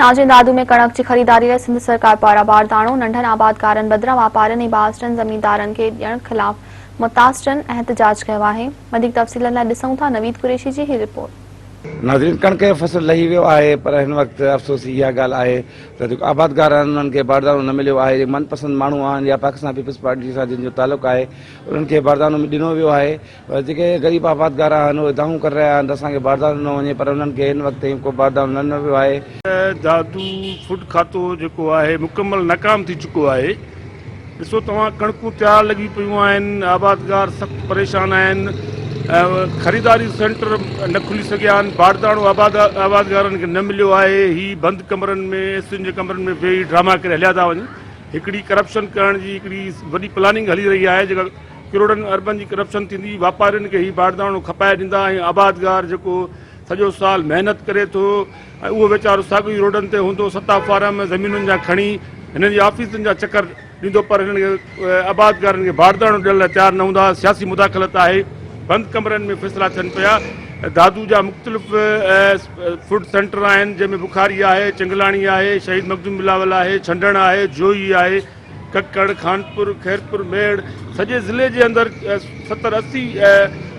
ناظرين دادو ۾ ڪڻڪ جي خريداري لاء سنڌ سرڪار پاران بارداڻو ننڍن آبادگارن بدران واپارين ۽ بااثرن زميندارن کي ڏيڻ خلاف متاثرن احتجاج ڪيو آهي. وڌيڪ تفصيلن لاء ڏسون ٿا نويد قريشي جي هي رپورٽ. ناظرين ڪڻڪ جو فصل لهي ويو آهي پر هن وقت افسوس جي اها ڳالهه آهي ته جيڪو آبادگار آهن انهن کي بارداڻو نه مليو آهي جيڪي من پسند ماڻهو آهن يا پاڪستان پيپلز پارٽي سان جن جو تعلق آهي انهن کي بارداڻو ڏنو ويو آهي پر جيڪي غريب آبادگار آهن اهي دانهون ڪري رهيا آهن ته اسان کي باردانو ڏنو وڃي پر انهن کي هن وقت تائين ڪو باردانو نه ڏنو ويو آهي. دادو فوڊ کاتو جيڪو آهي مڪمل ناڪام ٿي چڪو آهي ڏسو توهان ڪڻڪون تيار لڳي پيون آهن آبادگار سخت پريشان آهن خريداري سينٽر نه کلي سگهيا آهن بارداڻو آباد آبادگارن کي نه مليو آهي هي بند ڪمرن ۾ ايسين جي ڪمرن ۾ ويهي ڊراما ڪري هليا ٿا وڃن هڪڙي ڪرپشن ڪرڻ جي هڪڙي وڏي پلاننگ هلي رهي آهي جيڪا ڪروڙن اربن جي ڪرپشن ٿيندي، واپارين کي هي بارداڻو کپائي ڏيندا ۽ آبادگار جيڪو سڄو سال محنت ڪري ٿو ۽ اهو ويچارو ساڳيو ئي روڊن تي هوندو ستا فارم زمينن جا کڻي هنن جي آفيسن جا چڪر ڏيندو پر هنن کي آبادگارن کي بارداڻو ڏيڻ لاء تيار نه هوندا سياسي مداخلت آهي بند ڪمرن ۾ فيصلا ٿين پيا دادو جا مختلف فوڊ سينٽر آهن جنهن ۾ بخاري آهي چنگلاڻي آهي شهيد مخدوم بلاول آهي ڇنڊڻ آهي جوئي آهي ڪڪڙ، خانپور، خيرپور، ميهڙ سڄي ضلعي جي اندر 70 80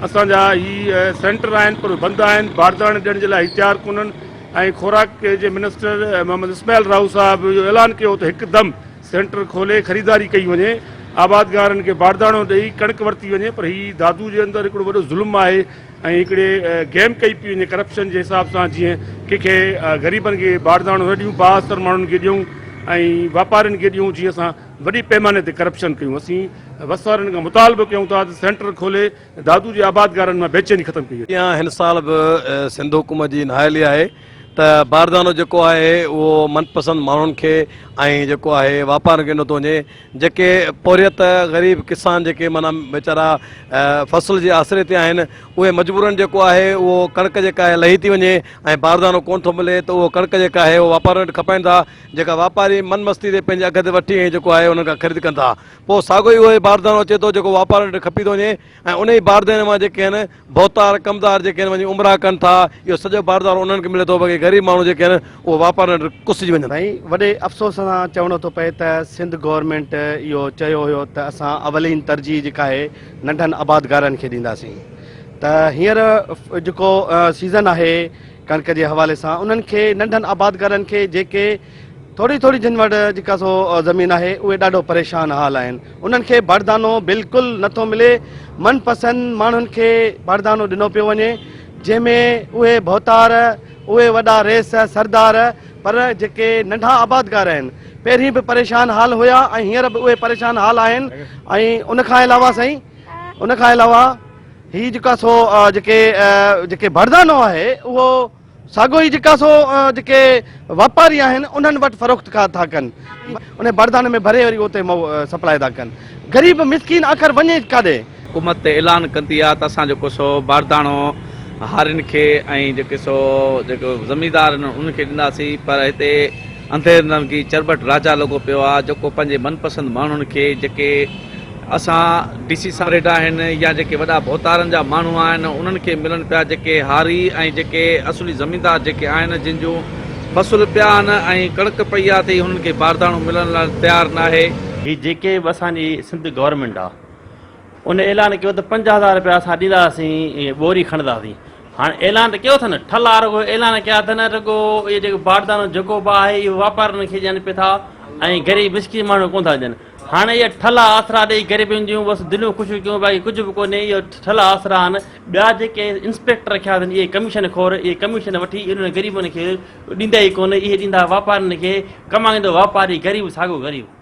اسان جا هي سينٽر آهن پر بند آهن بارداڻي ڏيڻ جي لاء هي تيار ڪونهن ۽ خوراڪ جي منسٽر محمد اسماعيل راهو صاحب اهو اعلان ڪيو ته هڪدم سينٽر کولي خريداري ڪئي وڃي آبادگارن کي بارداڻو ڏئي ڪڻڪ ورتي وڃي پر هي دادو جي اندر هڪڙو وڏو ظلم آهي ۽ هڪڙي گيم ڪئي پئي وڃي ڪرپشن جي حساب سان جيئن ڪنهن کي غريبن کي بارداڻو نه ڏيون بااثر ماڻهن کي ڏيون ۽ واپارين کي ڏيون جيئن اسان وڏي پيماني تي ڪرپشن ڪيون اسين وس وارن کان مطالبو ڪيون ٿا ته سينٽر کولي دادو جي آبادگارن مان بيچيني ختم ڪئي وڃي. جيئن هن سال به سنڌ حڪومت جي نااهلي آهي ته باردانو جيڪو آهي اهو من پسند ماڻهن کي ۽ جيڪو آهي واپارين کي ڏنو ٿو وڃي جيڪي پورهيت غريب ڪسان جيڪي معنيٰ ويچارا فصل جي آسري تي آهن اهي مجبورن جيڪو آهي اهو ڪڻڪ جيڪا آهي لهي ٿي وڃي ۽ باردانو ڪونه ٿو ملي ته اهو ڪڻڪ جيڪا آهي اهو واپارين وٽ کپائين ٿا جيڪا واپاري من مستي تي پنهنجي اگهه تي وٺي ۽ جيڪو آهي انهن کان خريد ڪن ٿا پوء ساڳو ئي اهو باردانو اچي ٿو جيڪو واپارين وٽ کپي ٿو وڃي ۽ انهي بارداني مان جيڪي آهن ڀوتار ڪمدار جيڪي آهن وڃي عمرا ڪن ٿا اهو سڄو باردانو انهن کي ملي ٿو باقي غريب ماڻهو جيڪي آهن اهو واپارين وٽ ڪسجي وڃن ٿا. سائين وڏي افسوس سان چوڻو ٿو پئي ته سنڌ گورنمينٽ اهو چيو هيو ته اسان اولين ترجيح جيڪا آهي ننڍن آبادگارن کي ڏينداسين ته هينئر جيڪو سيزن آهي ڪڻڪ جي حوالي سان انهن کي ننڍن آبادگارن کي جيڪي ٿوري ٿوري جن وٽ جيڪا سو زمين آهي اهي ڏاڍو پريشان حال آهن انهن کي باردانو بلڪل نٿو ملي من پسند ماڻهن کي باردانو ڏنو پيو وڃي جنهن ۾ اهي ڀوتار اهي وڏا رئيس سردار پر جيڪي ننڍا آبادگار آهن پهرين به پريشان حال هيا ۽ هينئر به اهي پريشان حال آهن ۽ ان کان علاوه سائين ان کان علاوه هي جيڪا سو جيڪي جيڪي باردانو آهي اهو ساڳيو ئي جيڪا سو جيڪي واپاري آهن انهن وٽ فروخت ٿا ڪن انهي بارداني ۾ ڀري وري اتي سپلاء ٿا ڪن غريب مسڪين آخر وڃي ڪاڏي. حڪومت ته اعلان ڪندي آ ته اسان جيڪو سو بارداڻو هارين کي ۽ جيڪي سو جيڪو زميندار آهن انهن کي ڏينداسين پر هتي انڌير نرنگي چرٻٽ راجا لڳو پيو آ جيڪو پنهنجي من پسند ماڻهن کي جيڪي اسان ڊي سي صاحب آهن يا جيڪي وڏا ڀوتارن جا ماڻهو آهن انهن کي ملن پيا جيڪي هاري ۽ جيڪي اصلي زميندار جيڪي آهن جن جون فصل پيا آهن ۽ ڪڻڪ پئي آهي ته انهن کي بارداڻو ملڻ لاء تيار ناهي. هي جيڪي به اسان جي سنڌ گورنمينٽ آ ان اعلان ڪيو ته 5000 رپيا اسان ڏينداسين ٻوري کڻنداسين هاڻ اعلان ته ڪيو اٿن ٺلا رڳو اعلان ڪيا اٿن رڳو اهي جيڪو بارداڻو جيڪو به آهي اهو واپارين کي ڏين پئي ٿا ۽ غريب مسڪين ماڻهو ڪونه ٿا ڏين هاڻي اهي ٺلها آسرا ڏيئي غريبن جون بس دليون خوش ڪيون باقي ڪجهه به ڪونهي اهي ٺلها آسرا آهن ٻيا جيڪي انسپيڪٽر رکيا اٿن اهي ڪميشن خور اهي ڪميشن وٺي انهن غريبن کي ڏيندا ئي ڪونه اهي ڏيندا واپارين کي ڪمائيندو واپاري غريب ساڳو غريب.